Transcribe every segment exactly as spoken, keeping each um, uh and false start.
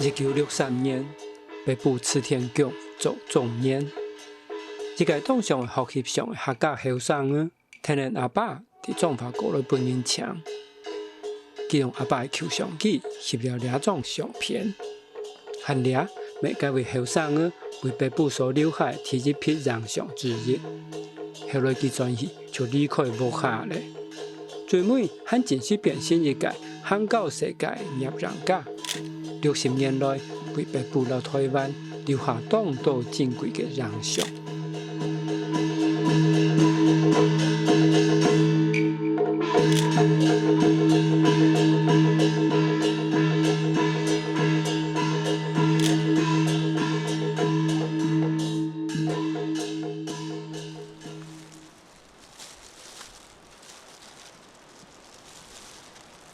一九六三年，北埔慈天宮做總院。一個當想愛學翕相个客家後生仔，跈等阿爸佇彰化過來分人請。佢用阿爸个舊相機翕了這張相片，還這乜係該位後生仔為北埔所留下个第一批影像之一。後來佢轉去就離開屋下咧。最尾還真實變成一個行到世界个攝影家。六十年來，為北埔摎臺灣留下當多珍貴个影像。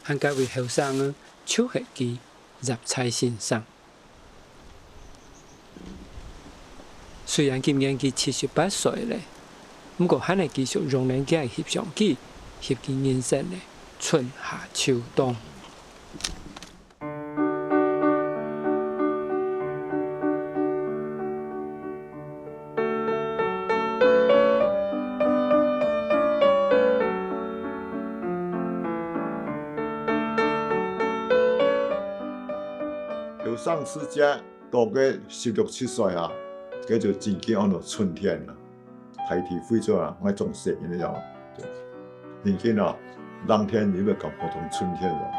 還該位後生仔就係佢，葉彩先生。雖然今年佢七十八歲咧，毋過還係繼續用等佢个翕相機，翕佢人生个春夏秋冬。 後生時節，到該十六七歲啊，該就真正安到春天啦。大地飛出來，𠊎種細人个樣。對。人間啊，冷天你會感覺到春天了。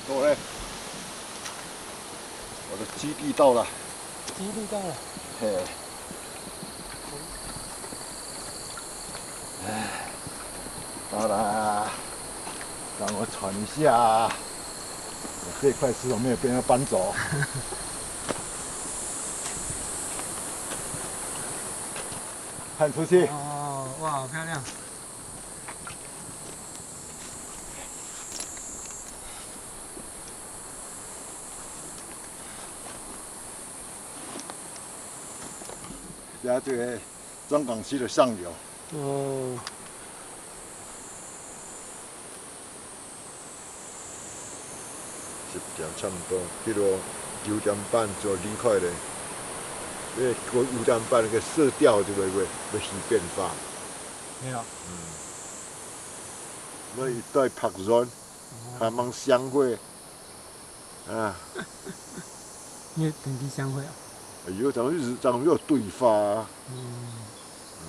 到咧，我的基地到了。基地到了。嘿。哎，好啦，讓我喘一下。我這塊石頭沒有被人搬走。看出去。哦，哇，好漂亮。 這就係張港溪的上游。哦。十點差不多，比如九點半就離開了。因為過九點半那個色調就會，會，會起變化。係啊。嗯。那一帶白雲，哦。還蠻香火。 啊。你會等佢相會啊？有，咱們一直，咱們有對話啊。嗯。嗯。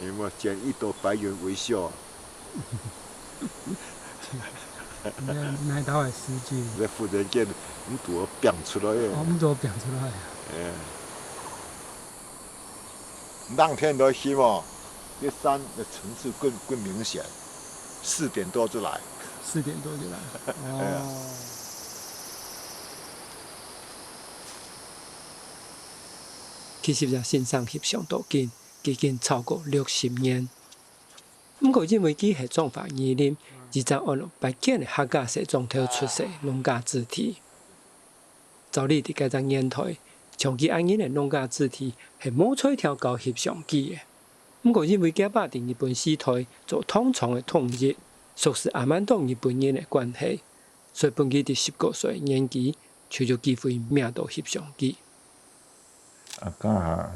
有沒有見一朵白雲微笑啊？你看哪一道的詩句？你忽然間，你都變出來了。哦，你都變出來啊。哎。 冷天來翕哦，這山的層次更，更明顯，四點多就來。四點多就來，哎呀。哦。其實葉先生翕相到今，已經超過六十年。毋過因為佢係彰化二林，一隻安到八甲个客家細庄頭出世，農家子弟。照理在該隻年代，像佢恁樣个農家子弟係無才調教翕相機个。毋過因為厥爸在日本時代做糖廠个統一，熟識亞滿多日本人个關係，所以分佢在十九歲年紀就有機會摸到翕相機。啊，該下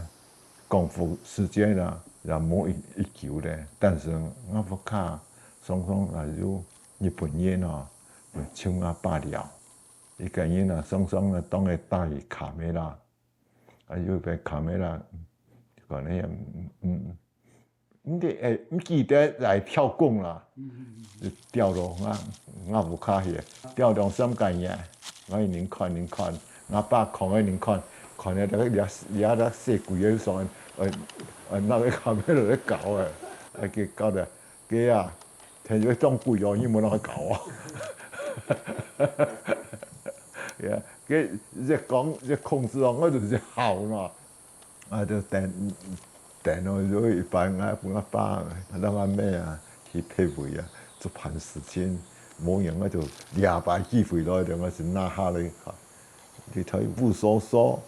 光復時節啦，也無幾久咧，但是吾屋下常常也有日本人哦，來尋吾爸尞。 一個人啊，常常啊，當个帶佢camera，啊，有一擺camera，可能也，嗯，嗯，毋知，誒，毋記得來刁工啦，就掉落吾，吾屋下去，掉兩三個月，𠊎人看，人看，吾爸看个人看，看了這個，這，這，這細鬼个上，呃，呃，拿个camera來搞誒，啊，佢搞得，佢啊， 天就當貴哦，你無人去搞哦。呀，佢一講，一控制哦，𠊎就一好咯。啊，就等，等哦，有一擺，𠊎，𠊎爸，𠊎阿姆啊，去別位啊，做盤事情，無閒，𠊎就抓擺機會來，𠊎就拿下來看。 你睇烏疏疏，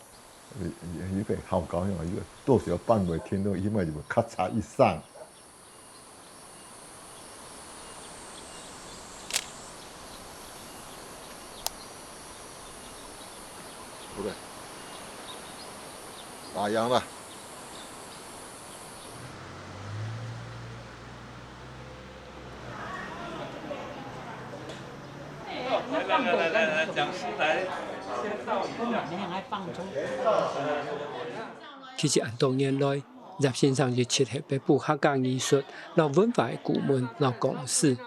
一個好搞樣，一個多少半尾聽到，起碼有咔嚓一聲。OK，打烊了。 其實恁多年來，葉先生一直係北埔客家藝術摎文化个顧問摎講師，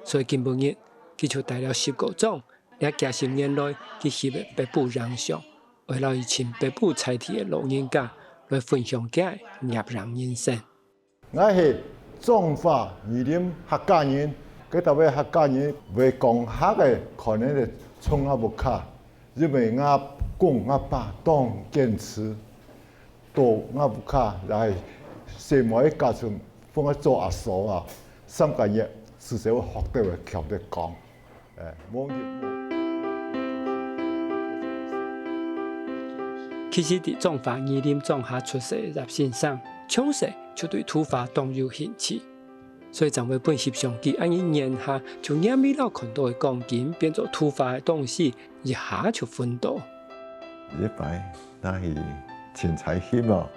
所以今晡日，佢就帶了十個張 這幾十年來佢翕个北埔影像，愛摎一群北埔在地个老人家來分享佢个攝影人生。𠊎係彰化二林客家人，該搭位客家人會講客个，可能係從吾屋下，因為吾公吾爸當堅持，到吾屋下來細妹个家庭，分𠊎做阿嫂啊，三個月時節會學得會曉得講。 誒，無入門。其實，在彰化二林庄下出世个葉先生，從細就對圖畫當有興趣，所以正會分翕相機恁樣年下，就拈味摎看到个光景變做圖畫个東西，一下就分到。一擺，拿去凊彩翕哦，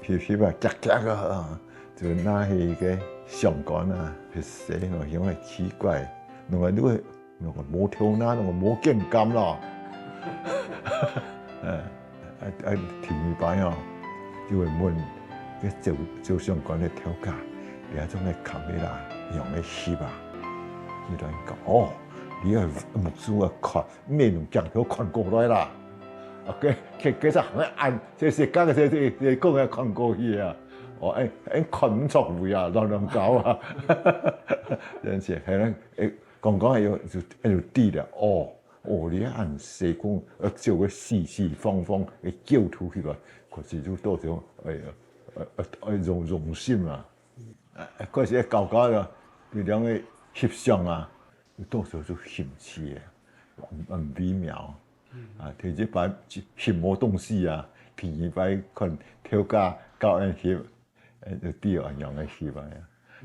翕翕啊，遽遽啊， 就拿去个相館啊，去洗咯，因為奇怪，兩個都係，兩個無頭那，兩個無肩胛咯。呃，啊，啊，第二擺哦，就會問該照，照相館个頭家，這種个camera仰仔翕啊？佢來講，哦，你愛目珠愛看，毋係用鏡頭看過來啦。啊，該，該，該隻行个暗，這，這，這，這，這，講个看過去啊。 哦，哎，哎，看毋出位啊，亂亂搞啊。真是，係啦，哎，講講又，又，又知了，哦，哦，你恁細講，呃，照个四四方方个構圖起來，確實就多少，哎呀，呃，呃，呃，用，用心啊。哎，確實搞搞了，就兩個翕相啊， 有多少就興趣个，很，很微妙。啊，第一擺翕無東西啊，第二擺看頭家教人翕，誒，就知恁樣个翕啊。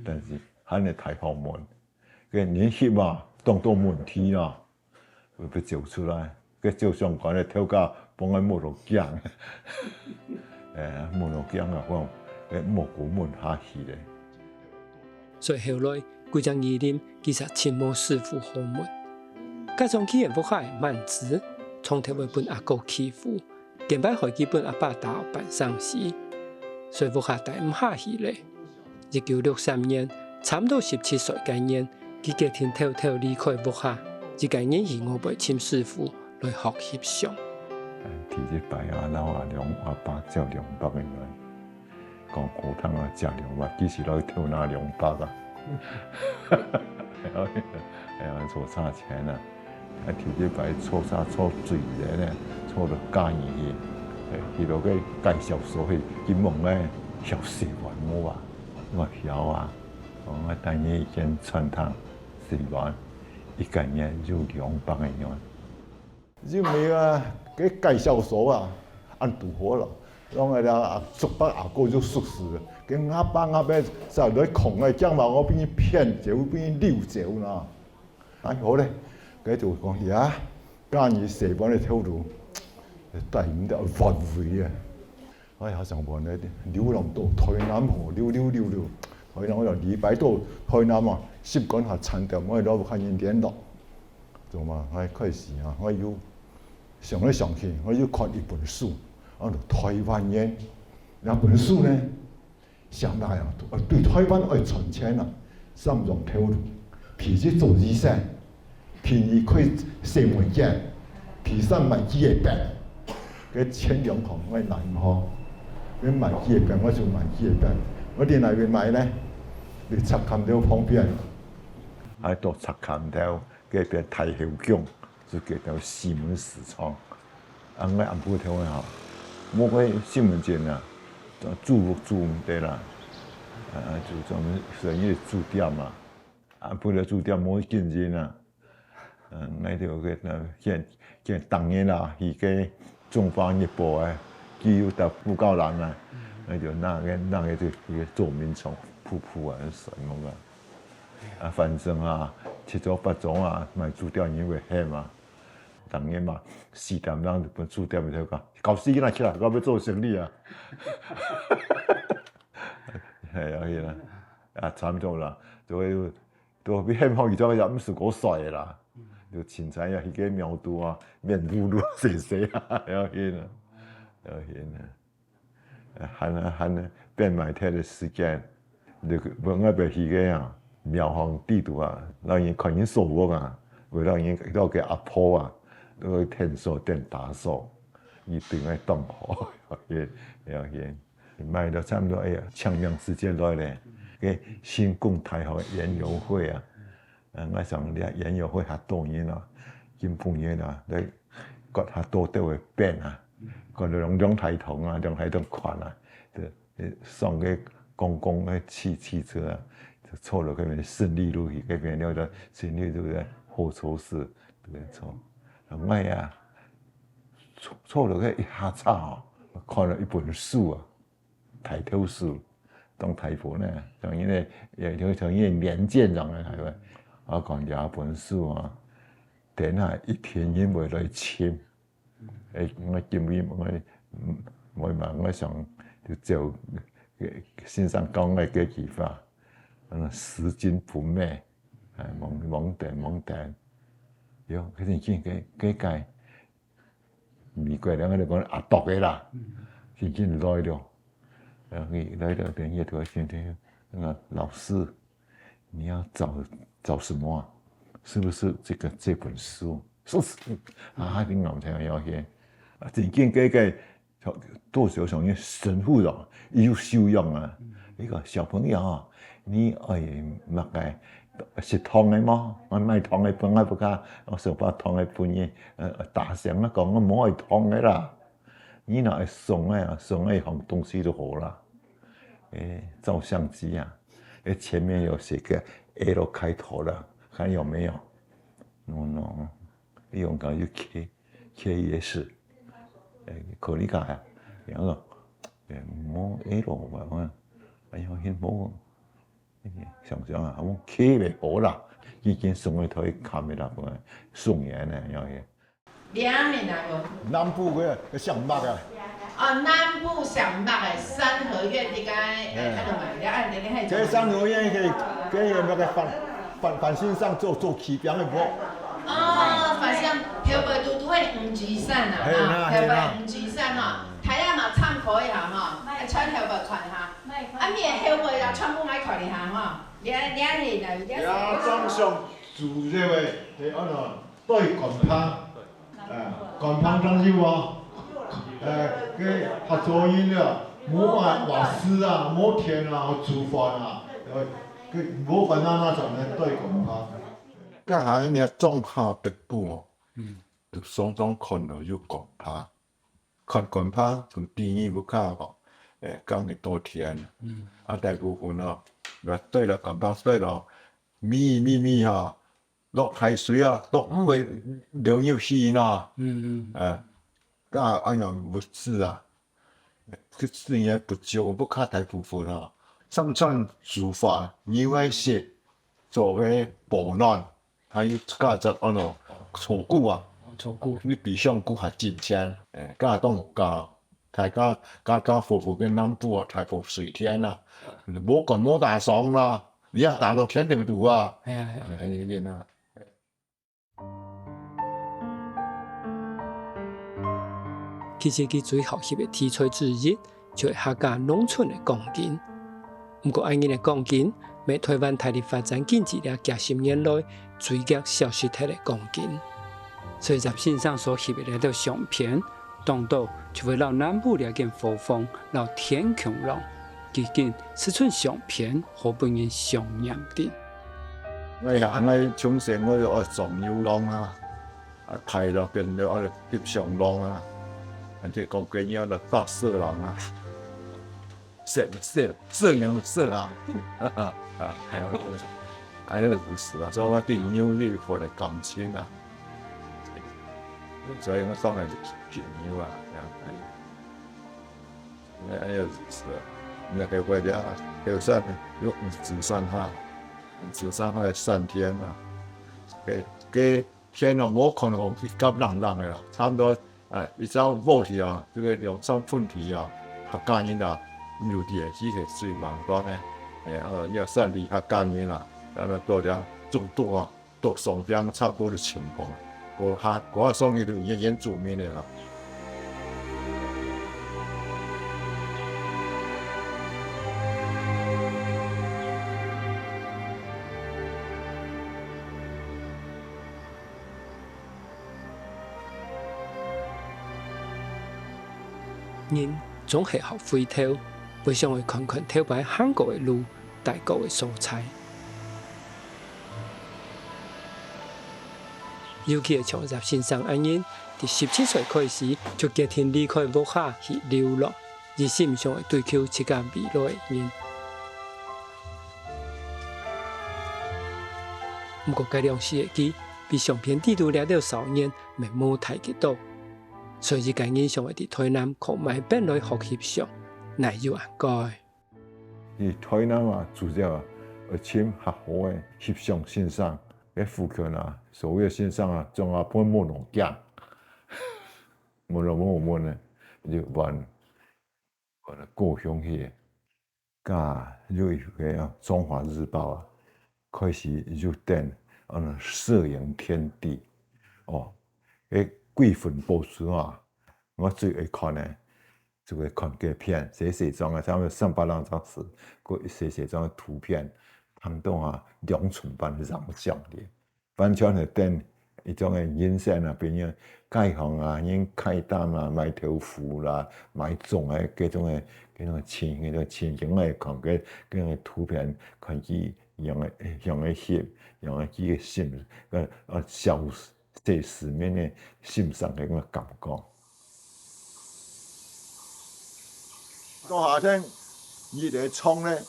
但是還係大學問，該人翕嘛，當多問題啦，會，會走出來。該照相館个頭家幫𠊎摸到驚，誒，摸到驚啊，講，誒，莫過問下去咧。 所以後來，歸隻二林其實盡無師傅好問。加上佢个屋下个蠻子，常常會分阿哥欺負，見擺害佢分阿爸打到半生死，所以屋下待毋下去咧。一九六三年，差毋多十七歲該年，佢決定偷偷離開屋下，一個人去外背尋師傅來學翕相。第一擺啊，摎阿良阿伯借兩百個銀。 講好聽啊，借兩百，其實來偷拿兩百啊。哎呀，坐車錢啊，啊，頭一擺坐車坐最遠呢，坐到嘉義去，誒，去到該介紹所去，去問該小食館無啊？𠊎曉啊，講𠊎帶你一間餐廳，食飯，一個月有兩百個銀。 因為啊，該介紹所啊，恁堵好了，講个啦，叔伯阿哥就熟識了，該阿爸阿伯在來控个，將來我分你騙走，分你溜走啦。哎，好咧，該就講呀，今日洗碗个頭路，帶毋到反悔啊。哎呀，上班咧，流浪到台南吼，流流流流，台南我就禮拜到台南啊，心肝下慘到，我老婆看人聯絡，做嘛，哎，開始啊，我又想來想去，我又看一本書，啊，台灣人，那本書呢， 想來啊，對台灣愛賺錢啊，三種頭路，第一做醫生，第二開細妹間，第三賣雞个餅。該前兩項我難吼，該賣雞个餅我就賣雞个餅，我佇哪位買呢？佇赤崁樓旁邊，還到赤崁樓 該片大後宮，就叫做西門市場。啊，𠊎暗晡頭啊，無該西門町啊，住，住毋得啦，啊，就專門生意住店嘛。暗晡頭住店無經營啊，嗯，𠊎就該，該，該當日啊，去該中華日報啊，佢有搭布告欄啊，𠊎就拿該，拿該，這，這做眠床鋪鋪啊，睡夢啊。 啊，反正啊，七早八早啊，賣豬吊人會喊啊。當然嘛，四點鐘就分豬吊人頭講，「搞死囡仔起來，我要做生理啊。」係啊，係啊，啊，差不多啦，就會，就會喊好，佢就也毋使過睡啦，就凊彩啊，去該廟肚啊，面糊糊洗洗啊，要緊啊，要緊啊。 呃，還，還變賣忒个時間，就，𠊎愛去个啊，廟方底肚啊，讓人看人掃屋啊，為讓人，讓个阿婆啊，那個添掃、添打掃，一定愛當好，要緊，要緊。賣到差不多，哎呀，清明時節來咧，該成功大學園遊會啊， 啊，𠊎想這園遊會較多人啊，今晡日啊，來割較多兜个餅啊，割兩，兩大桶啊，兩大桶款啊，就，呃，送个公共个汽，汽車啊，就坐落去勝利路去，該片了就勝利路个候車室，對不對？坐。啊，𠊎啊，坐，坐落去一下車哦，看到一本書啊， 大頭書，當大本呢，像因為，也像，像因為年鑑樣个，係咪？我講這本書啊，等下一定人會來尋。誒，𠊎今日𠊎，嗯，𠊎嘛，𠊎想就照，呃，先生講个這句話，嗯，拾金不昧，哎，罔，罔等，罔等。喲，可是你看，這，這个 美國人就講阿啄个啦，嗯。已經來了。然後佢來到等一頭先生，那老師，你要找，找什麼啊？是不是這個，這本書？是，是。啊，你咬聽要緊。啊，真正該个，多少像神父咯，有修養啊。嗯。一個小朋友啊， 你愛麼个？食糖个無？𠊎買糖个分𠊎屋下，𠊎想包糖个分你。呃，大聲啊講，𠊎無愛糖个啦。你若愛送个啊，送个一項東西就好啦。誒，照相機啊，誒，前面有寫個L開頭的，看有沒有？No，no，你用講就K，K也是。誒，可以講啊，然後，誒，無L吧，我，哎呀，很無。 想想啊，𠊎講K袂好啦，已經送去台灣啦，送人呢，要去。兩年啊，無。南部个，个上北啊。哦，南部上北个三合院，你該，哎。哎，看到嘛，你按你个，嘿，這三合院可以，可以那個繁，繁，繁星上做，做起標个無？哦，繁星，頭尾都，都會五指山啊，嘿，哈，那，嘿，那。頭尾五指山哈，大家嘛參考一下哈，哎，穿頭尾穿哈。 啊，面後尾啊，全部愛看一下吼。你，你係哪位？你係呀，掌上主這位，係安到對官方，啊，官方當有啊，呃，个合作人了，無瓦，瓦斯啊，無電啊，煮飯啊，呃，个無管哪哪種呢，對官方。該下你中下北部哦，嗯。就常常看到有官方。 看官方同第二屋下吼，誒，講會多天。嗯。啊，大部分哦，若對了官方睡咯，咪咪咪吼，落大水啊，落雨會流入去呢。嗯，嗯。誒，該恁樣物資啊，佢自然不足，毋好太過分啊。三餐煮飯，牛奶食，做个保暖，還有加隻恁樣草菇啊，草菇。你比香菇還新鮮，誒，加當加，大家加加服務个南部啊，大部水田啊，無管無打爽啦，你也打到田裡肚啊，哎呀，哎呀。哎，你啊。 其實佢最好翕个題材之一，就係客家農村个光景。毋過，恁樣个光景，乜係臺灣大力發展經濟這幾十年來最遽消失忒个光景。所以葉先生所翕个這兜相片，當多就會摎南部這間伙房摎田共樣，既經係出相片，好分人想念个。哎呀，𠊎從細𠊎就愛做牛郎啊。 啊，大了變了，啊，翕相郎啊，啊，這講个人啊，大色狼啊，色，色，色人色啊，啊，還有，還有意思啊，所以我對牛有一份的感情啊，所以我當然就翕牛啊，這樣，哎，還有意思啊，那個國家，有山，有五指山哈，五指山還有三天啊，給，給 天哦，無看到一角冷冷个啦，差毋多，哎，一朝早起啊，這個兩三分天啊，客家人啊，有地去係最忙亂个，哎，呃，要算你客家人啦，咱們到了中毒啊，到上邊差不多的情況，我還，我還算一個原，原住民的啦。 人總係好回頭，會想愛看看頭擺行過个路，踏過个所在。尤其係像葉先生恁樣，在十七歲開始就決定離開屋下去流浪，一心想愛追求自家未來个人。毋過該量時个佢，比相片裡肚這兜少年 乜無大幾多。所以佢个人想愛在臺南靠買本來學翕相，哪有恁該？在臺南啊，主要啊，愛尋較好个翕相先生，該附近啊，所有个先生啊，總啊分問兩件，問了問問呢，就問，問了故鄉去。 該有一個啊，《中華日報》啊，開始就登，嗯，攝影天地，哦，該幾份報紙啊，𠊎最愛看个，就係看該片，細細張个，差毋多三百零張紙，該細細張个圖片，當中啊，兩寸半个影像个。 完全係等一種个人生啊，比如街項啊，人開擔啊，賣豆腐啦，賣粽啊，該種个，該種个情，該種情景个看，該，該種个圖片，看佢樣个，樣个翕，樣个佢个心，个，呃，小，小市民个心上个感覺。 到夏天，日仔長咧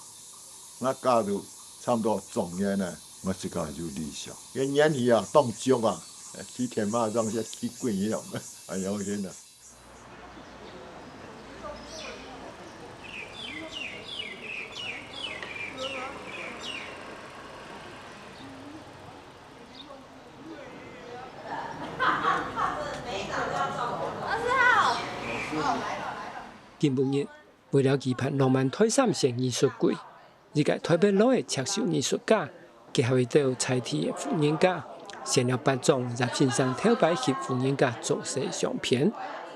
，𠊎家都差毋多中年咧，𠊎自家有理想。該年紀啊，當足啊，去天馬上去，去滾一樣，哎呀，我天哪！ 今晡日，為了舉辦浪漫臺三線藝術季，一個臺北來个赤手藝術家，結合一兜在地个婦人家，選了八張葉先生頭擺翕婦人家做事相片，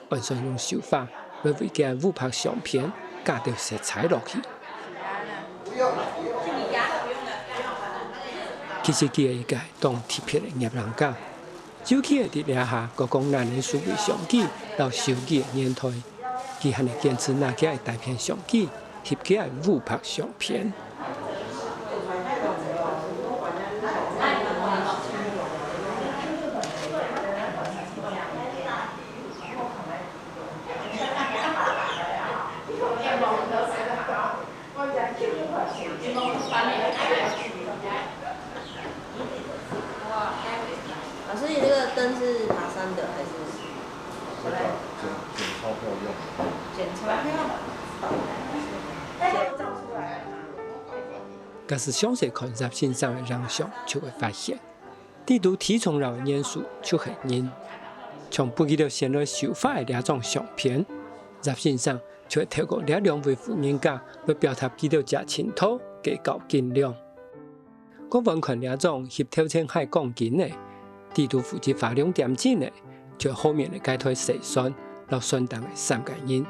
按算用手法，會為佢个烏白相片加兜色彩落去。 其實佢係一個當特別个攝影家，尤其係在這下各光男人數位相機摎手機个年代，佢還係堅持拿佢个大片相機翕佢个烏白相片。 老師，你這個燈是爬山的還是？剪钞票。假使詳細看葉先生个影像，就會發現，裡肚最重要个元素就係人。像分佢兜選來繡花个這張相片，葉先生就係透過這兩位婦人家來表達佢兜這程度个較斤兩。 講翻看這張翕頭前溪光景个，裡肚負責畫龍點睛个，就係後面个該台細船，摎船頂个三個人。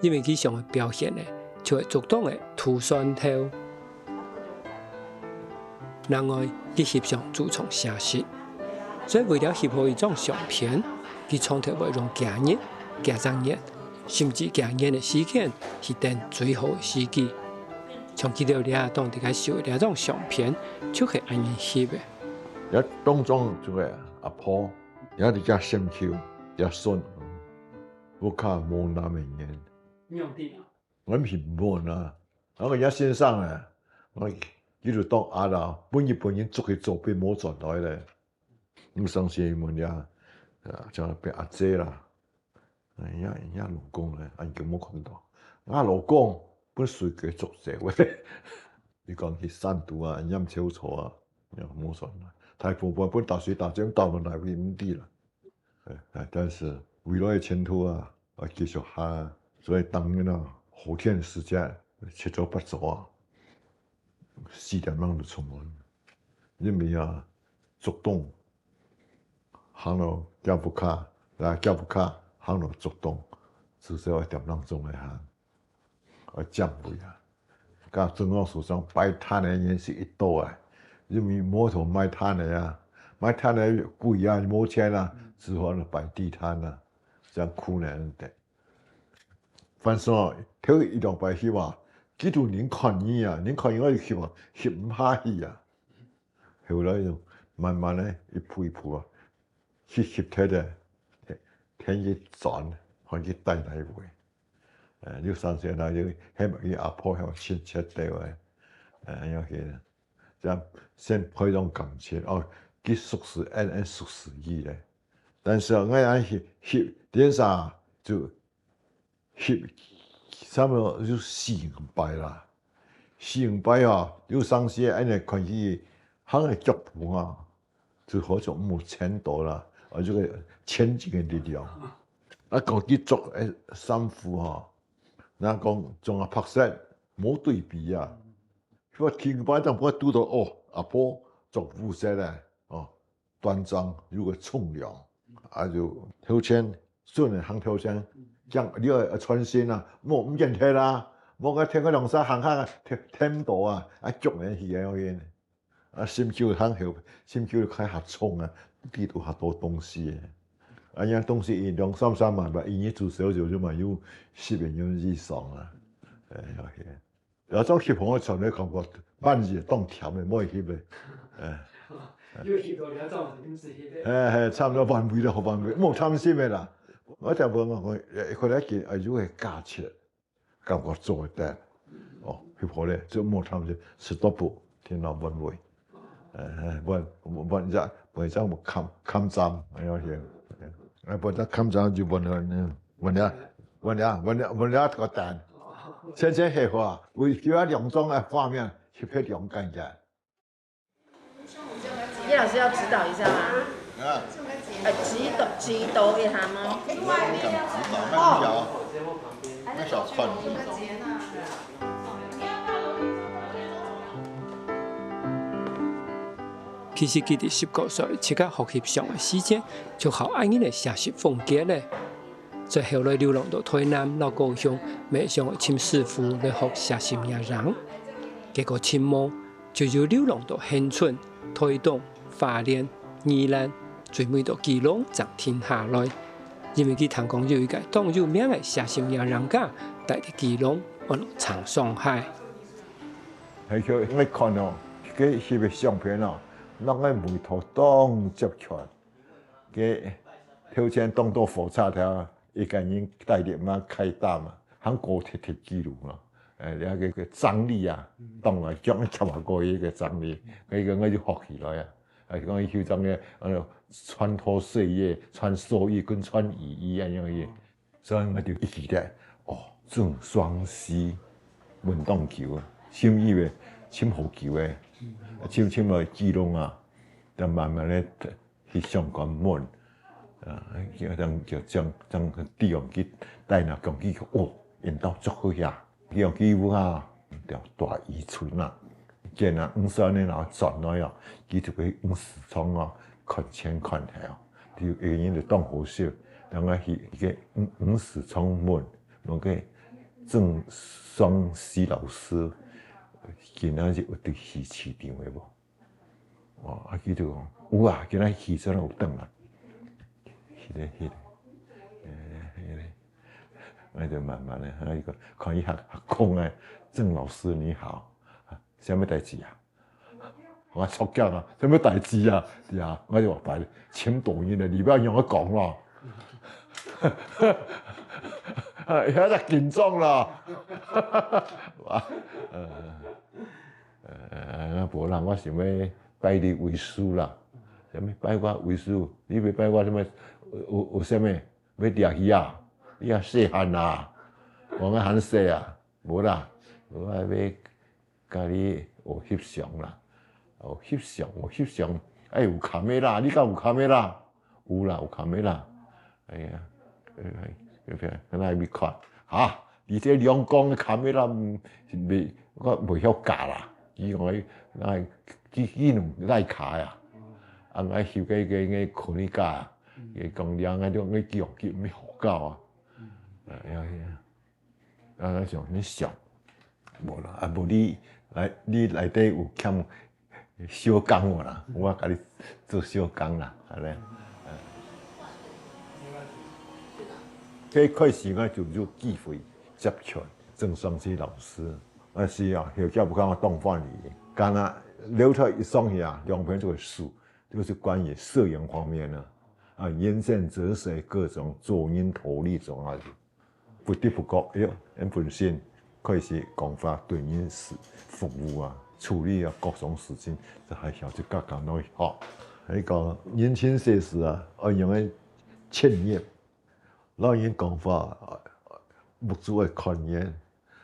因為佢想愛表現个，就係竹東个渡船頭。另外，佢翕相注重寫實，所以為了翕好一張相片，佢常透會用幾日、幾隻月， 甚至幾年个時間去等最好个時機。像佢兜這當時个繡个這張相片，就係恁樣翕个。這當中就係阿婆，這係隻心臼，這孫，屋下無男个人。仰定啊？𠊎毋係問啊，𠊎講這先生啊，𠊎佢就當壓啊，本日本人捉去做兵無轉來咧。毋相信問呀，啊，像變阿姐啦。 哎呀，人家老公咧，恁久無看到。𠊎老公分水鬼捉走咧。你講去山肚啊，人家潮潮啊，也無算啦。大部分分打水打針打到哪位毋知啦。哎，哎，但是未來个前途啊，愛繼續行啊。所以當然啊，後天个時間七早八早啊，四點鐘就出門。因為啊，竹東 行到腳步卡，來腳步卡行到竹東，至少愛點零鐘个行，愛佔位啊。甲中央市場擺攤个人是一多啊，因為無同賣攤个啊，賣攤个貴啊，無錢啊，只好擺地攤啊，這樣苦難一點。反正頭一兩擺去啊，幾多人看你啊，人看你愛去啊，去毋下去啊。 後來就慢慢个一步一步啊，去翕忒个，天去轉，看去帶哪一位。呃，有三十年，有，佢阿婆，佢親切个，呃，要去，這樣先培養感情，哦，佢熟識，恁，恁熟識佢咧。但是啊，𠊎愛去，去，連續就 翕，差不多有四五擺啦。四五擺哦，有當時恁樣看佢行个腳步啊，就好像無前途啦，啊，這個前進个力量。啊，講佢著个衫褲吼，若講像啊白色，無對比啊。我聽擺當我拄到，哦，阿婆著烏色个，哦， 端莊，有個從容，啊，就頭前，順个行頭前，講你愛專心啊，莫毋見忒啦，莫个天个兩三行下，忒，忒多啊，啊，逐人去个，啊，心臼行後，心臼開較重啊，裡肚較多東西个。啊，樣東西一兩三三萬吧，一日至少就，就嘛有十元以上啊。哎，OK。 有種翕風个船个感覺，萬字當甜个，莫翕个。哎。有翕到這種毋使翕个。哎，哎，差不多萬位了，萬位，莫貪心个啦。我就問我講，一個來見，哎，有个價值，感覺做得。哦，翕好咧，就莫貪心，食到飽，天老萬位。哎，哎，問，問，問一下，問一下，我看，看站，哎呀，行。哎，問一下看站就問了，嗯。 問了，問了，問了，問了个蛋。千千黑話，為叫兩種个畫面，翕翕兩間个。葉老師要指導一下嗎？啊。呃，指導，指導一下嗎？我敢指導，那你要，那小看。其實佢在十九歲自家學翕相个時節，就好恁樣个寫實風格咧。 最後來流浪到台南摎高雄，乜想愛尋師傅來學寫實影像。結果尋無，就又流浪到恆春、台東、花蓮、宜蘭，最尾到基隆正停下來。因為佢聽講有一個當有名个寫實影像家，戴在基隆，安到長雙溪。係，𠊎看哦，該翕个相片哦，該个味道當接近。 該頭前當多火車頭，一個人戴著嘛，開大嘛，還過鐵，鐵枝路咯。哎，這個，個張力啊，當然，將一插過一個張力，該個𠊎就學起來啊。啊，講佢就像个，呃，穿拖歲月、穿蓑衣跟穿雨衣恁樣个。所以𠊎就一記得，哦，鄭雙喜問當久啊，尋佢个，尋好久个，尋，尋到記錄啊，但慢慢个去相關問，啊，就將，就將，將地方去帶那講起，哦，因兜足好呀。 用佢屋下條大漁村啊，見啊，五十年後轉來哦，佢就去魚市場哦，看前看後哦，就有人就當好笑，等下去一个魚，魚市場問，問个鄭雙喜老師，今仔日有對魚市場个無？ 哦，啊，佢就講，有啊，今仔魚市場有轉來。彼个，彼个，欸，彼个，𠊎就慢慢个，啊，佢講，看一下，啊，講欸，鄭老師你好，啊，什麼代誌啊？我著急啊，什麼代誌啊？對啊，𠊎就話，擺千多人了，你不要用我講了。啊，有點緊張了。啊，呃，無啦，我想欲拜你為師啦。什麼拜我為師？你欲拜我什麼？有，有，有什麼？欲掠魚啊？你也細漢啊，我還細啊，無啦，我欲佮你學翕相啦。學翕相，學翕相，愛有camera，你敢有camera？有啦，有camera。哎呀，哎，哎，哎，來，你看，哈，你這兩光个camera，嗯，袂，我袂曉教啦。佢講，哎，佢，佢用徠卡呀。啊，𠊎翕个，个，个Konica啊，佢講了，𠊎就，𠊎叫佢毋好教啊。哎呀，哎呀。 啊，𠊎想，你想，無啦，啊，無你來，你內底有欠小工無啦？我佮你做小工啦，按呢。嗯。這開始𠊎就有機會接觸鄭雙喜老師，但是啊，後壁有看到當歡喜，敢若樓梯一上去啊，兩邊就會樹，就是關於攝影方面的，啊，銀線、折射各種做人頭那種啊。 不知不覺，哎喲，𠊎本身開始講話對人事服務啊，處理啊各種事情，這還曉得較簡單學。還講年輕歲時啊，愛用个敬業，老人講話，啊，目珠愛看人，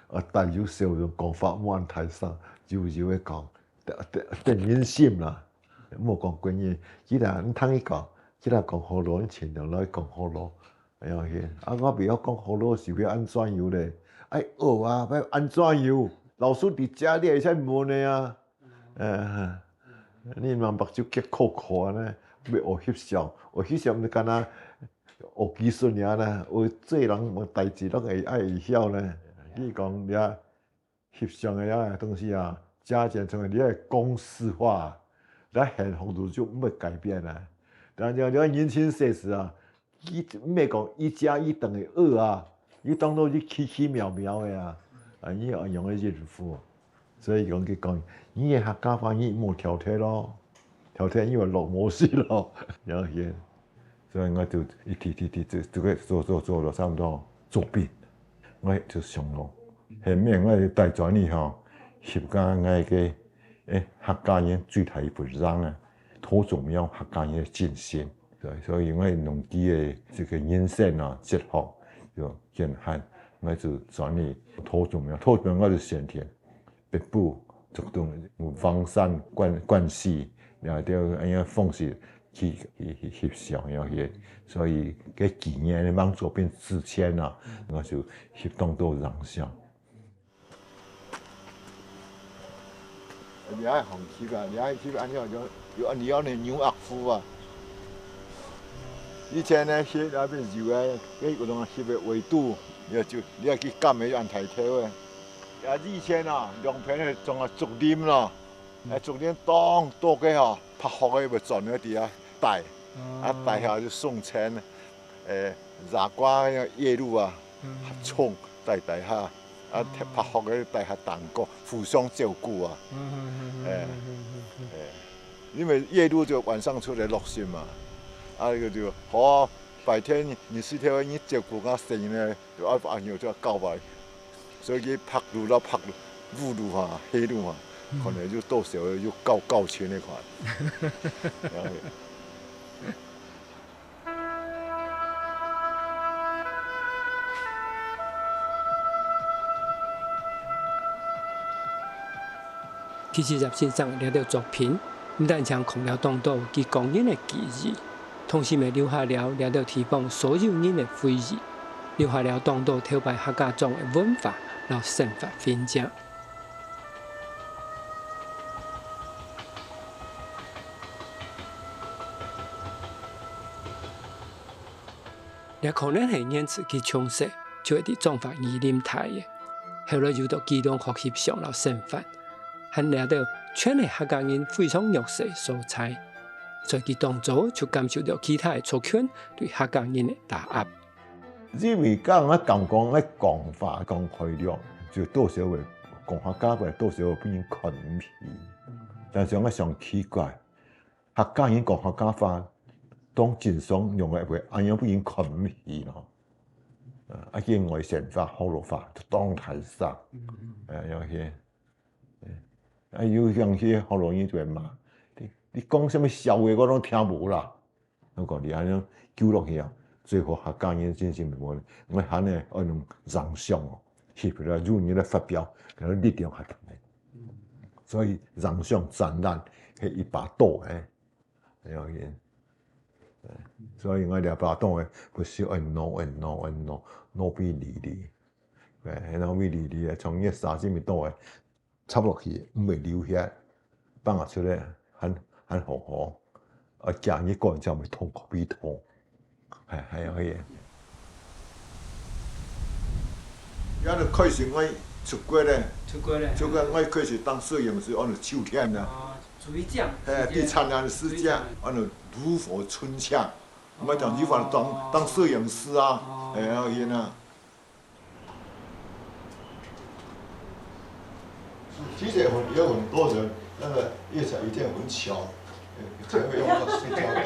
啊，帶有笑容，講話莫恁大聲，柔柔个講，得，得，得人心啦。莫講過人，其他你聽佢講，其他講好咯，你盡量來講好咯。 哎呀，係，啊，我袂曉講學老師欲按怎樣咧？愛學啊，愛按怎樣？老師佇遮，你會使問个啊。呃，你嘛目睭結苦苦啊呢，欲學翕相，學翕相毋是干焦學技術爾呢，學做人無代誌攏會愛會曉呢。你講了， 翕相个啊東西啊，加減乘除，你愛公式化，你現行就毋會改變啊。但係你年輕歲時啊，佢毋係講一加一等於二啊，佢當做係奇奇妙妙个啊，啊，你愛用个應付。所以講佢講，你个客家話你莫挑剔咯，挑剔你會落模式咯，了解。 所以𠊎就一直、一直、一直做、做、做、做到差毋多做兵，𠊎就想咯，後面𠊎帶轉去吼，翕个𠊎个，誒，客家人最大一本章啊，土祖廟客家人个精神。對，所以𠊎農機个這個人生啊，哲學，就見漢，𠊎就轉去土祖廟，土祖廟𠊎就選填。 北部竹東有黃山關、關西，然後就恁樣方式去、去、去翕相，然後去，所以該幾年吂做兵之前啊，𠊎就翕當多張相。你愛紅翕啊，你愛翕恁樣有、有恁樣个牛仔褲啊。以前呢，翕那邊有个，該有種翕个圍肚，你愛就、你愛去監个，有恁大條个。 啊，以前啊，兩片个種啊竹林咯，嗯。啊，竹林當多个吼，白鶴个會轉个佇遐戴，啊，戴下就送錢，誒，傻瓜个夜鷺啊，嗯。衝戴戴下，啊，嗯。白鶴个戴下蛋糕，互相照顧啊。嗯，嗯，嗯，嗯，誒，嗯，嗯，嗯，嗯。誒，因為夜鷺就晚上出來落食嘛，啊，該就，哦，白天你、你是條你照顧啊，生呢， 就愛按呢就交代。所以佢白鷺摎白鷺、烏鷺哈、黑鷺哈，可能就到時候就告告千个款。其實葉先生這兜作品，毋單淨囥了當多佢個人个記憶，同時也留下了這兜地方所有人个回憶，留下了當多頭擺客家庄个文化摎生活痕跡。 這可能係源自佢從細就係在彰化二林大个，後來又到基隆學翕相摎生活，還這兜全係客家人非常弱勢个所在，所以佢當早就感受到其他个族群對客家人个打壓。 因為講啊，講講愛講話講開了，就到時候會講客家話，到時候會分人看毋起。但是𠊎想奇怪，客家人講客家話，當正常，仰會恁樣分人看毋起咯？啊，見外省話、學老話，就當大聲，啊，樣去，啊，有樣去學老人就會罵，你你講啥物笑話，我攏聽無啦。 我講你恁樣久落去啊，最後客家人真正無，𠊎還呢愛用影像哦，翕出來有人來發表，然後力量較大个。所以影像展覽係一把刀誒，了解。所以𠊎這把刀誒，毋係愛挪愛挪愛挪，挪分離離，誒，挪分離離誒，從一儕啥物刀誒， 插落去，毋會流血，放啊出來，還還好好。啊，驚你過人家會痛，可比痛，還還有个。然後開始𠊎出國咧，出國咧，出國𠊎開始當攝影師，安到秋天啦。啊，暑假，哎，暑假第三年的暑假，安到炉火純青，我講你反當當攝影師啊，哎呀，天啊。 其实有很有很多人，那个叶巧一定很穷，呃才会用到塑胶袋。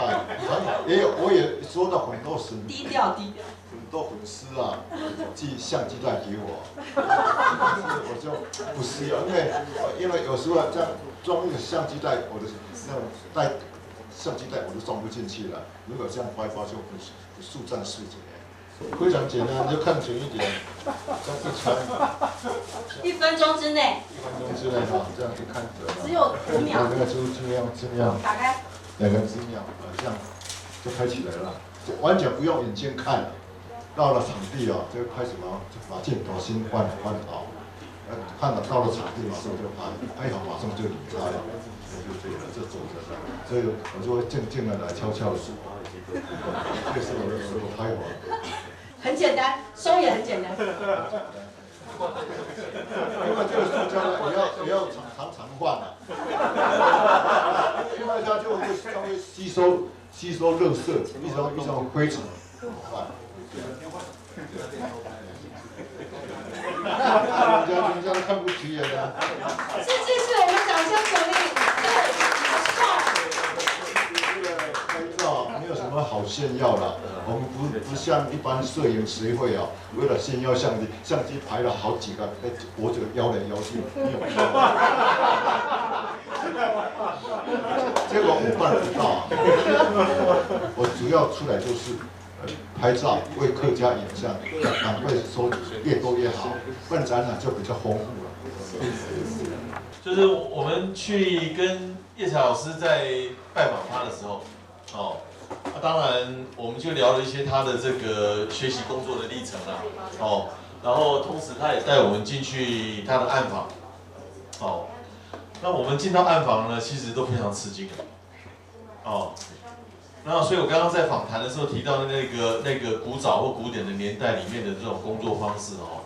反正也有，我也收到很多粉，低调低调。很多粉丝啊，寄相机袋给我，我就不需要，因为因为有时候这样装那个相机袋，我的那种袋相机袋我都装不进去了。如果这样包一包就很速战速决。 非常简单，你就看准一点，这样一穿，一分钟之内，一分钟之内哈，这样一看准了。只有五秒那个就尽量尽量打开。两个几秒啊，这样就拍起来了，就完全不用眼睛看了。到了场地哦，就开始嘛，就把镜头先换换好，呃，看了到了场地马上就拍，拍好马上就离开了，就对了，这走着的，所以我就会静静的来，悄悄的走。这个是我的手拍法。很简单，收也很简单。因为这个塑胶袋也要也要常常常换啊，因为它就会稍微吸收吸收垃圾，一种一种灰尘。啊，人家人家都看不起眼啊。是是是，我们掌声鼓励，对，好帅。这个拍照没有什么好炫耀的，我们不不像一般摄影协会啊，为了炫耀相机，相机拍了好几个，哎，脖子摇来摇去，没有必要。这个我办不到啊。我主要出来就是，呃，拍照，为客家影像赶快收集，越多越好，办展览就比较丰富了。就是我们去跟叶巧老师在拜访他的时候，哦，那当然我们就聊了一些他的这个学习工作的历程啦，哦，然后同时他也带我们进去他的暗房，哦，那我们进到暗房呢，其实都非常吃惊的，哦，那所以我刚刚在访谈的时候提到的那个那个古早或古典的年代里面的这种工作方式，哦，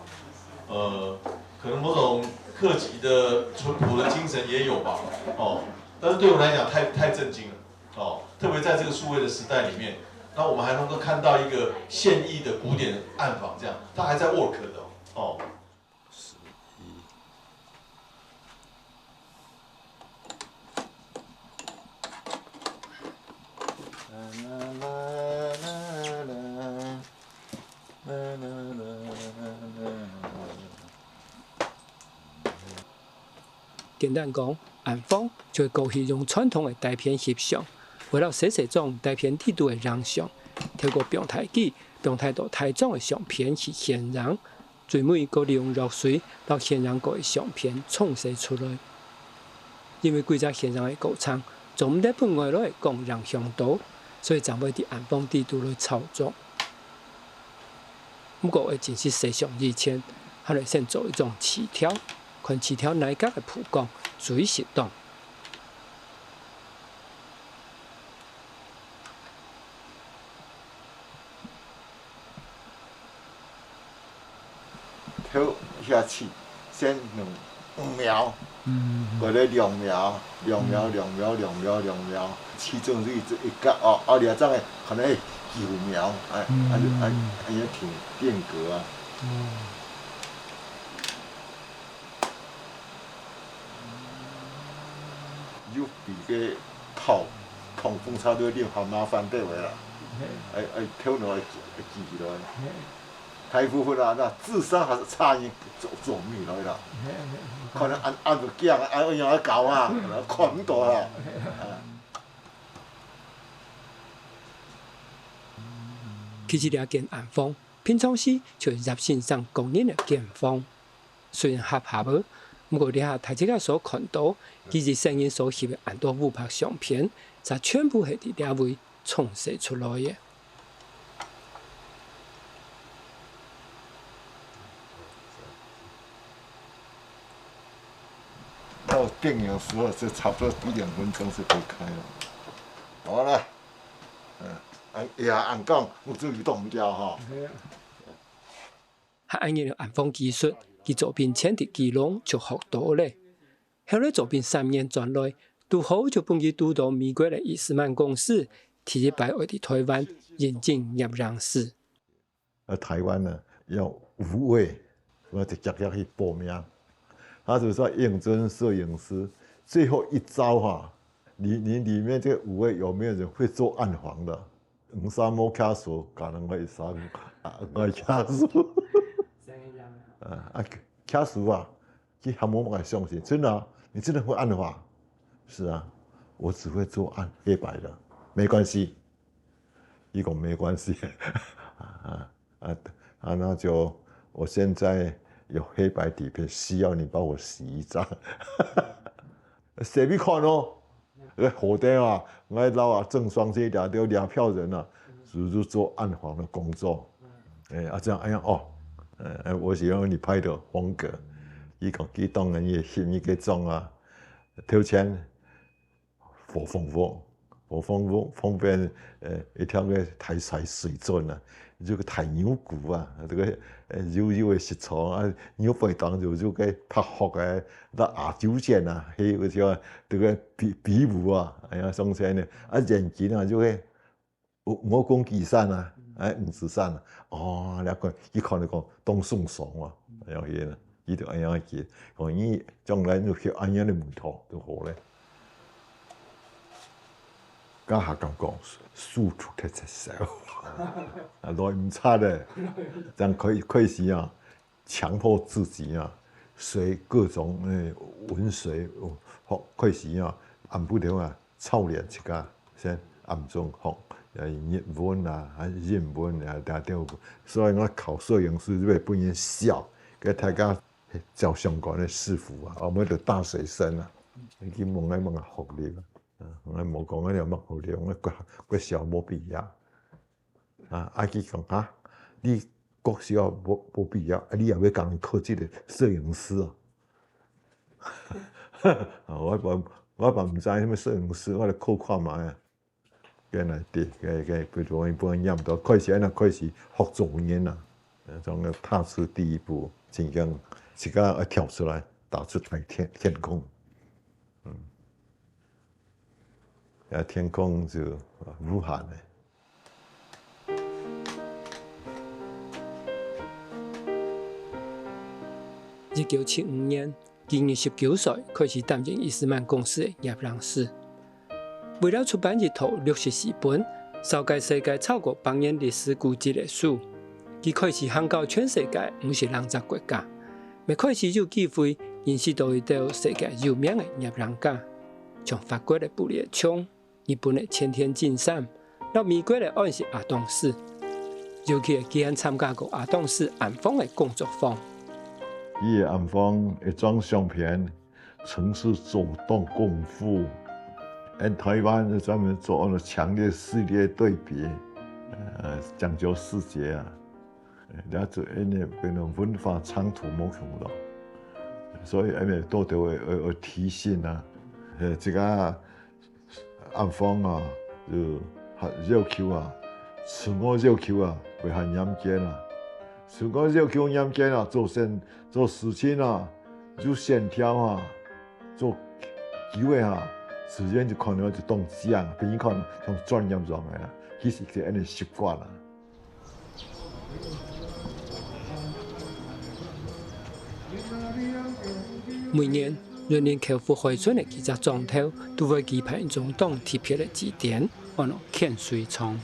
呃，可能某种客籍的淳朴的精神也有吧，哦，但是对我来讲太太震惊了，哦，特别在这个数位的时代里面，那我们还能够看到一个现役的古典暗房这样，他还在 work 的，哦。簡單講，暗房就係過去用傳統个底片翕相，圍繞細細張底片底肚个影像，透過放大機放大到大張个相片去顯影，最尾過利用藥水摎顯影過个相片沖洗出來。因為規隻顯影个過程做毋得分外來个光影響到，所以正會佇暗房底肚來操作。毋過愛真實洗相以前，還愛先做一張試條，看試條哪一角个曝光最適當。 頭下去，先兩五秒，嗯。過來兩秒，兩秒，嗯。兩秒，兩秒，兩秒，其中一一个哦，啊，兩張个可能九秒，哎，嗯。啊，就，啊，啊，也挺定格啊。哦。有比个泡，泡风差不多六，好麻烦对我啦。嘿。哎，哎，头脑要记，要记起来。嘿。 大部分啊，那智商還是差一點，做，做毋來啦。可能恁，恁樣驚，恁樣搞啊，看毋到啊。啊。其實這間暗房，平常時就係葉先生個人个間房。雖然狹狹仔，毋過這下大自家所看到，佢一生人所翕个恁多烏白相片，就全部係佇這位 沖洗出來个。到電影時候，就差不多一兩分鐘就可以開了。好了，嗯，哎呀，恁講，我終於動不了哈。 還恁樣个暗房技術，佢做兵前佇基隆就學到咧。後來做兵三年轉來，堵好就分佢堵到美國个伊斯曼公司，第一擺愛佇台灣應徵攝影師。呃，台灣呢，要五位，我直接要去報名。他就說應徵攝影師，最後一招哈，你，你裡面這五位有沒有人會做暗房的？ 毋使無卡數，可能會使啊，會卡數。啊，啊，卡數啊，佢還無辦法相信，真的啊，你真的會暗房？是啊，我只會做暗黑白的，沒關係。佢講沒關係，啊，啊，啊，那就我現在有黑白底片，需要你幫我洗一張。洗畀你看哦。 該好得啊，𠊎摎啊鄭雙姐這兜這票人啊，就係做暗房个工作。哎，啊，這樣，哎呀，哦，哎，我喜歡你拍的風格。佢講，佢當然也翕一個張啊，頭前，火鳳屋，火鳳屋旁邊，呃，一條个大溪水圳啊，這個大牛牯啊，這個，呃，幼幼个食草啊，牛背當有這個白鶴个，那亞洲線啊，還有个像這個比，比武啊，哎呀，上前呢，啊，眼睛啊，這個 我，我講旗山啊，哎，五指山啊，哦，你看，佢看了講，當鬆爽啊，哎呀，佢呢，佢就恁樣去，講你將來就翕恁樣个門徒就好咧。該下講講，速度太快了，啊，來毋掣咧，這樣可以，可以行啊。 強迫自己啊，學各種，呃，文學，哦，學，開始啊，暗晡頭啊，操練自家，先暗中學，呃，日文啊，啊，英文啊，等等。所以我考攝影師就會分人笑，該大家照相館个師傅啊，我們的大學生啊，去問𠊎問學歷啊，啊，𠊎無講𠊎有麼學歷，𠊎國，國小無畢業。 啊，啊，佢講，哈，你國小無，無畢業，啊，你也會講考這個攝影師哦？啊，𠊎嘛，𠊎嘛毋知啥物攝影師，𠊎來考看覓啊。原來對，該，該，比如講，一般念到開始，那開始學中文啊，呃，從那踏出第一步，真正自家愛跳出來，踏出來天，天空。嗯。啊，天空就，啊，無限个。 一九七五年，佢二十九歲開始擔任伊斯曼公司个攝影師。為了出版一套六十四本，紹介世界超過百年歷史古蹟个書，佢開始行到全世界五十零隻國家，乜開始有機會認識到一兜世界有名个攝影家，像法國个布列松、日本个前田正三，摎美國个安室亞當斯。尤其係佢還參加過亞當斯暗房个工作坊。佢个暗房一張相片，真係做當功夫。跟台灣專門做那強烈系列對比，呃，講究細節啊。 這就因為變成文化衝突無共咯。所以因為多多會會會提醒啊，呃，這個暗房啊，就較要求啊，自我要求啊，會較嚴格啊。自我要求嚴格啊，做事做事情啊，有線條啊，做久个啊，自然就看到就當靚，別人看像專業樣个啊，其實係恁樣習慣啊。 每年，崙林口湖海村个幾隻莊頭都會舉辦一種當特別个祭典，安到牽水唱。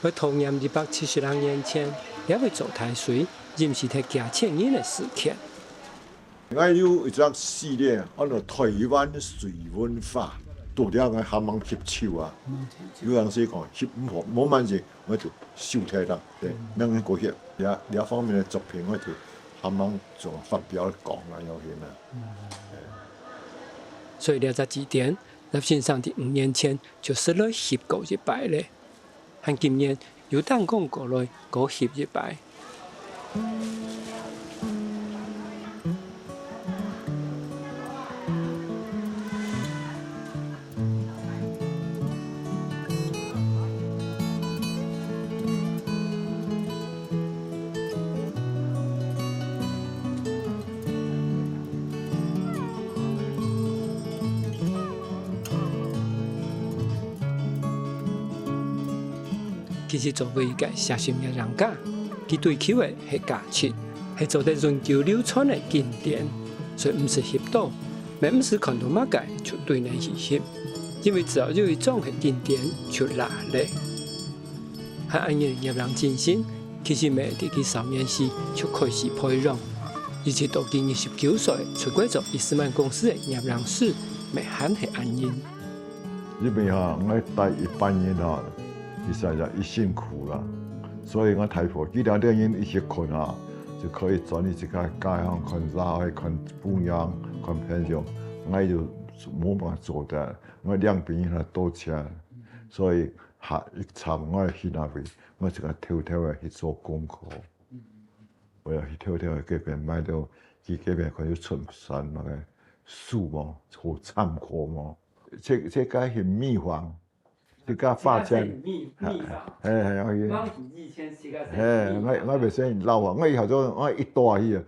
會悼念一百七十零年前，這位做大水，淹死忒幾千人个事件。𠊎有一隻系列，安到台灣水文化，到了𠊎還吂吸收啊。有人係講，吸毋好，無慢性， 𠊎就收忒啦，對，免恁過血。這這方面个作品，𠊎就還吂做發表講啊，有閒啊。所以這隻祭典，葉先生在五年前就識來翕過一擺咧，還今年又當講過來，過翕一擺。 其實作為一個熱心个攝影家，佢追求个係價值，係做得永久流傳个經典，所以毋使翕到，乜毋使看到麼个就對等去翕，因為只要有一張係經典就罅咧。還恁樣个攝影精神，其實乜係在佢少年時就開始培養，一直到佢二十九歲出國做伊斯曼公司个攝影師，乜還係恁樣。 因為哈，𠊎帶一班人哈，其實也已辛苦了。所以𠊎大部分幾兩點鐘一歇睏啊，就可以轉去自家家鄉看小孩、看餔娘、看朋友。𠊎就無辦法做得，𠊎兩邊人還多錢，所以下一站𠊎去哪位，𠊎自家偷偷个去做功課。 𠊎愛去偷偷个該片買到，去該片看有出產麼个書無，好參考無。這這个係祕方，這个發現。這个係祕祕方。嘿嘿，OK。光以前這个係祕方。嘿，𠊎𠊎袂使老啊，𠊎以後做𠊎一代去啊，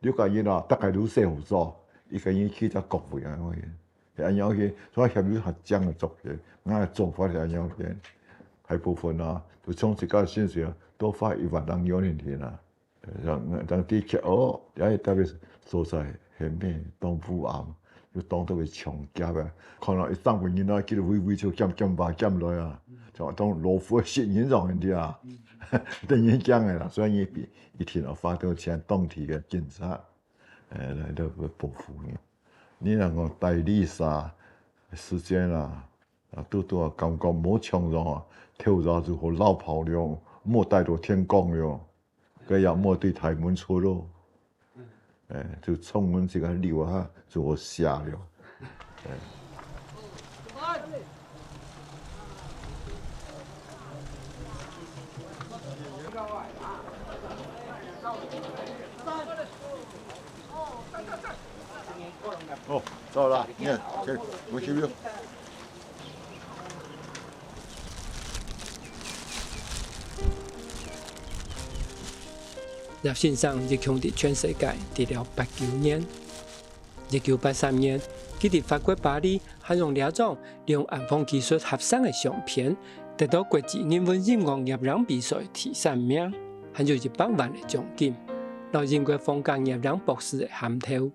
六個人啊，大概都細好做，一個人去到各位啊，OK。 係恁樣去，所以協有較靚个作品，𠊎个做法係恁樣去。大部分啊，就從自家先生啊，多花一萬零元定定啊。讓讓的確哦，也特別所在係咩當烏暗，又當到佢搶劫啊。看到一大群人啊，佢就圍圍就劍劍把劍來啊，就當老虎食人樣个啊，得人驚个啦。所以你一定要花到錢當地个警察，誒，來到保護你。 你若講戴綠衫時間啦，啊，拄拄啊，感覺無衝撞啊，透早就好落跑了，莫戴到天光了，該也莫對大門出咯。誒，就窗門自家溜啊，就好射了。誒。 哦，走啦，你看，這，我去不用。葉先生一共在全世界徛了八九年。一九八三年，佢在法國巴黎還用這張利用暗房技術合成个相片，得到國際人文音樂攝影比賽第三名，還有一百萬个獎金，摎英國皇家攝影博士个銜頭。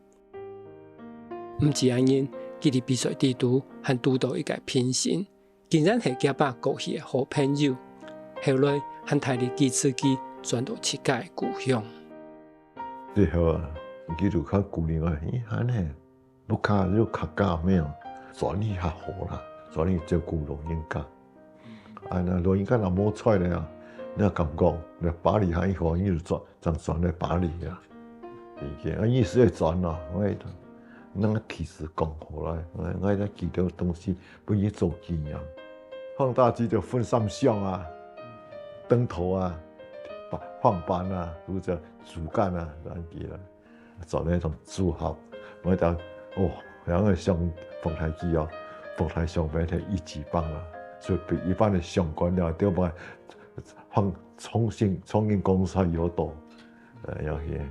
毋止恁樣，佢在比賽裡肚還堵到一個評審，竟然係厥爸過去个好朋友，後來還大力支持佢轉到自家个故鄉。最後啊，佢就較鼓勵𠊎，誒，恁呢，屋下有客家咩哦，轉去較好啦，轉去照顧老人家。啊，若老人家若無在咧啊，你感覺來巴黎還好，你就轉，正轉來巴黎啊。已經啊，意思會轉咯，𠊎，𠊎个地址講好來，𠊎，𠊎个幾多東西分你做紀念。放大機就分三箱啊，燈頭啊，放板啊，或者竹竿啊，恁樣啦。 做那種組合，𠊎講，哦，兩个相逢台劇哦，逢台相逢台一級棒啊，所以比一般个相關了，對吧？創，創新，創新公司有多，呃，要去。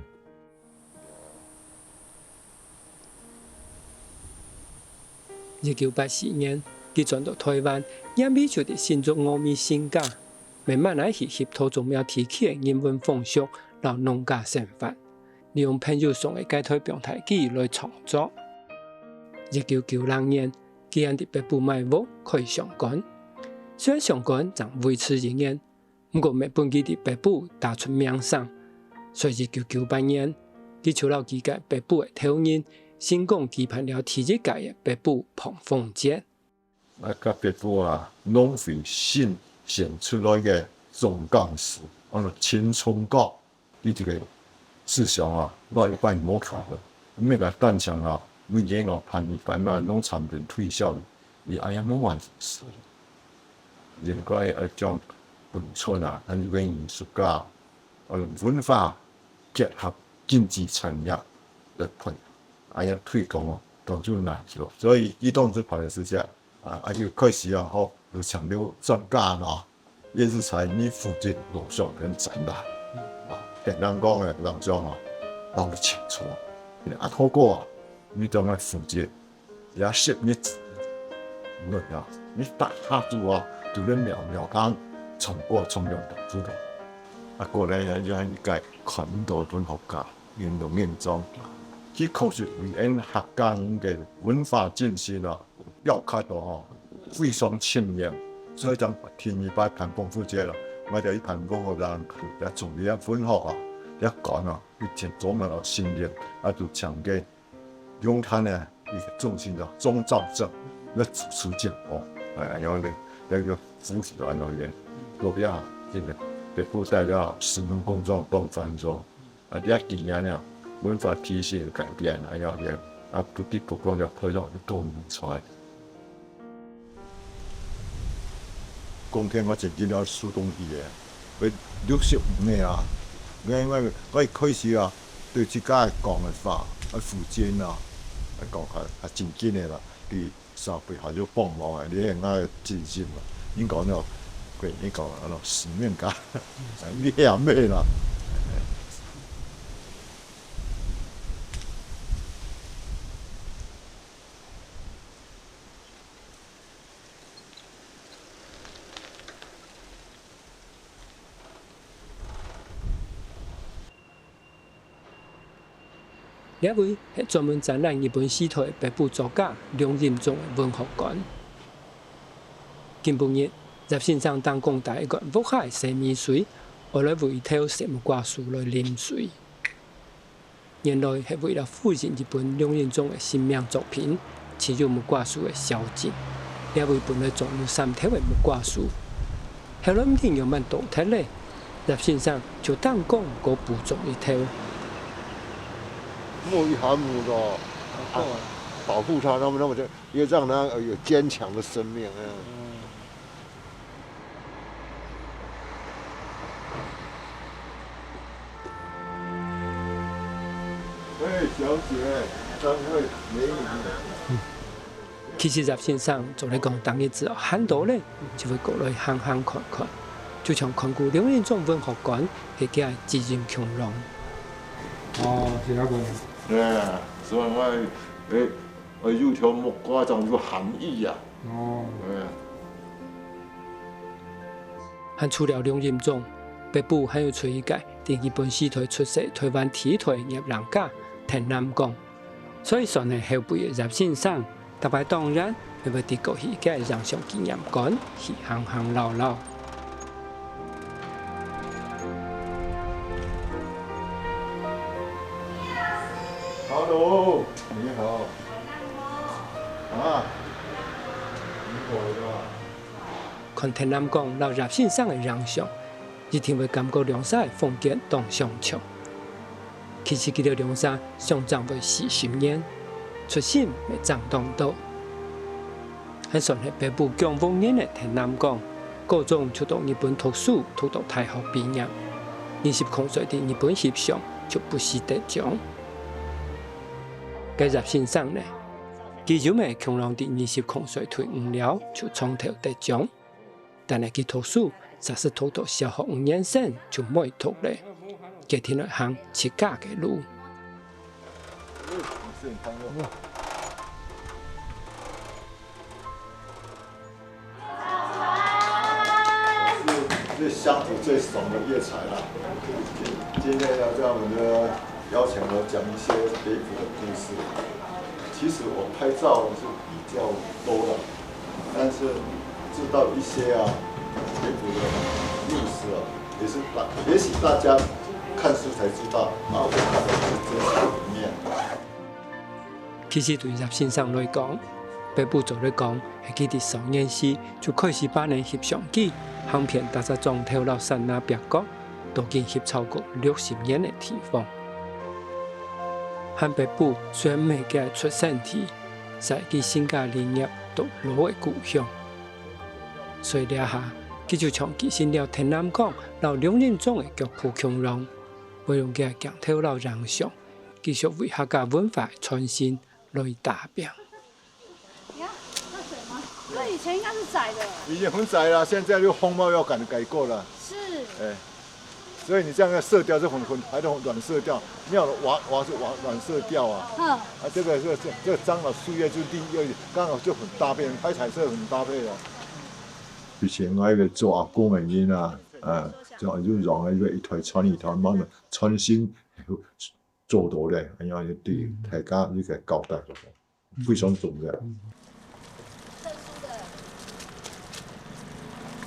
一九八四年，佢轉到台灣，原位就在新竹峨眉新家，慢慢來學習桃竹苗地區个人文風俗摎農家生活。 利用朋友送个該台放大機來創作。一九九六年，佢還在北埔買屋開相館。雖然相館正維持一年，毋過乜分佢在北埔打出名聲。所以一九九八年，佢就摎幾个北埔个頭人，成功舉辦了第一屆个北埔膨風節。 啊，該北埔啊，農會新選出來个總幹事，安到陳春光，佢這个思想啊，𠊎一般無看過。毋係講單淨啊，每年哦，辦一辦嘛，農產品推銷，佢恁樣無完事。應該愛將農村啊，還有个藝術家，啊，文化結合經濟產業來推，恁樣推廣哦，當然難做。所以佢當時辦个時節， 啊，啊，就開始啊，吼，有請了專家咯，也係在你負責錄像跟展覽，啊，簡單講个，錄像啊，摎你清楚。啊，透過啊，你當然負責，也識你，你啊，你大家都啊，都能描描看，唱歌唱樣都知道。啊，過來也，也應該看到文學家，運動運動，佢確實為𫣆客家人个文化精神啊， 了解到吼，非常深入，所以講第二擺辦豐富節了，𠊎就去辦豐富節，也做這文學啊，也講啊，以前做麼个心理，啊，就請个龍潭呢，一个中心的鍾肇政來主持節目，哎，然後呢，那個主持人那邊，都要這個北部代表市民工作當繁重。 啊，這幾年啊，文化體系改變，哎呀，也，啊，不，不，不光要培養多人才。冬天𠊎真正愛收冬衣个，會六十五个啊。𠊎，𠊎，𠊎一開始啊，對自家講个話，愛負責啊，愛講較，較正經个啦。對 社會還有幫忙啊，你係𠊎个責任啊。應該講，對，應該講，啊，使命感，你係咩啦？這位係專門展覽日本時代北埔作家龍瑛宗个文學館。今晡日，葉先生擔公擔一罐屋下个洗米水，愛來為一頭細木瓜樹來淋水。原來係為了呼應日本龍瑛宗个成名作品， 就有木瓜樹个小徑，這位本來種有三頭个木瓜樹，後來毋知仰般倒忒咧，葉先生就擔公過補種一頭。木一下木咯，啊，保護它，那麼，那麼就也讓它有堅強的生命，嗯。 喂，小姐，三位美女。其實葉先生做得講，當日子哦，閒到咧，就會過來行行看看，就像看顧龍瑛宗文學館，係佢个責任共樣。哦，是那個。對啊，所以我，誒， 呃，有條木瓜種有含義啊。哦。嗯。還除了龍瑛宗，北埔還有出一個在日本時代出世、台灣第一代个攝影家陳南光。所以算係後輩个葉先生，逐擺當然也會蹛過去个影像紀念館去行行尞尞。Hello，你好。啊，你好呀。看田南光摎葉先生个影像，一定會感覺兩儕个風格當相像。其實佢兜兩儕相差會四十年，出身乜差當多。 還算係北埔降福人个田南光，高中就到日本讀書，讀到大學畢業。二十空歲在日本翕相就不時得獎。該葉先生呢，佢又乜共樣在二十空歲退伍了就長透得獎，但係佢讀書 實係讀到小學五年生就毋讀了，決定來行自家个路。我是最鄉土最俗的葉裁啦。今今天要在我們的邀請我講一些北埔的故事。其實我拍照是比較多的，但是知道一些啊，北埔的歷史啊，也是大，也許大家看書才知道，然後不看的是真實的一面。其實對葉先生來講，北埔做得講係佢在少年時就開始揹等翕相機，行遍逐隻庄頭摎山林壁角，到今翕超過六十年个地方。還北埔雖然毋係佢个出生地， 在佢成家立業到老个故鄉。所以這下，佢就像繼承了田南光摎龍仁宗个腳步共樣，會用佢个鏡頭摎影像，繼續為客家文化个傳承來打拚。你看，這水嗎？這以前應該是窄的。以前很窄啦，現在就風貌要改改過了。是。哎。 所以你這樣的色調是很很還是很暖色調，沒有瓦瓦是瓦暖色調啊。嗯。啊，這個這這這樟腦樹葉就綠，又剛好就很搭配，拍彩色很搭配啊。以前𠊎一個做阿公个人啊，呃，就就用个一台傳一台，慢慢傳承做到咧，然後對大家一個交代。 非常重要。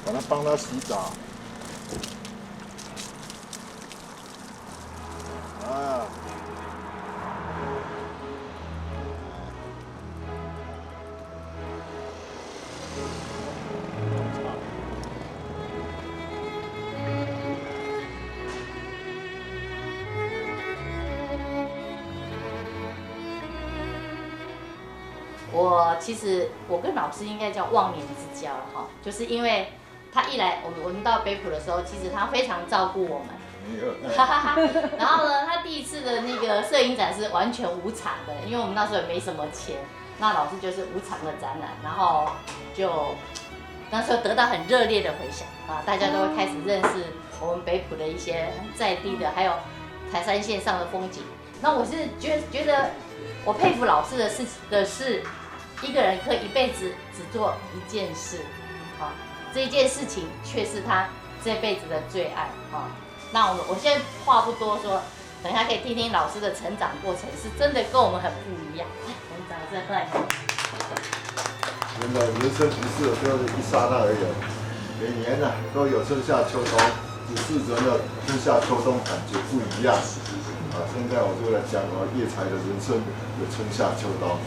把它幫它洗澡。啊。我其實我跟老師應該叫忘年之交了哈，就是因為他一來，我們我們到北埔的時候，其實他非常照顧我們。然後呢，他第一次的那個攝影展是完全無償的，因為我們那時候也沒什麼錢，那老師就是無償的展覽，然後就那時候得到很熱烈的迴響啊，大家都會開始認識我們北埔的一些在地的，還有台三線上的風景。 那我是覺覺得，我佩服老師的是的是，一個人可以一輩子只做一件事，啊，這一件事情卻是他這輩子的最愛，啊。那我我現在話不多說，等一下可以聽聽老師的成長過程，是真的跟我們很不一樣。來，我們掌聲歡迎。人的人生不是只有一剎那而已，每年呢、都有春夏秋冬，只是人的春夏秋冬感覺不一樣。啊，現在我就來講我葉裁的人生的春夏秋冬。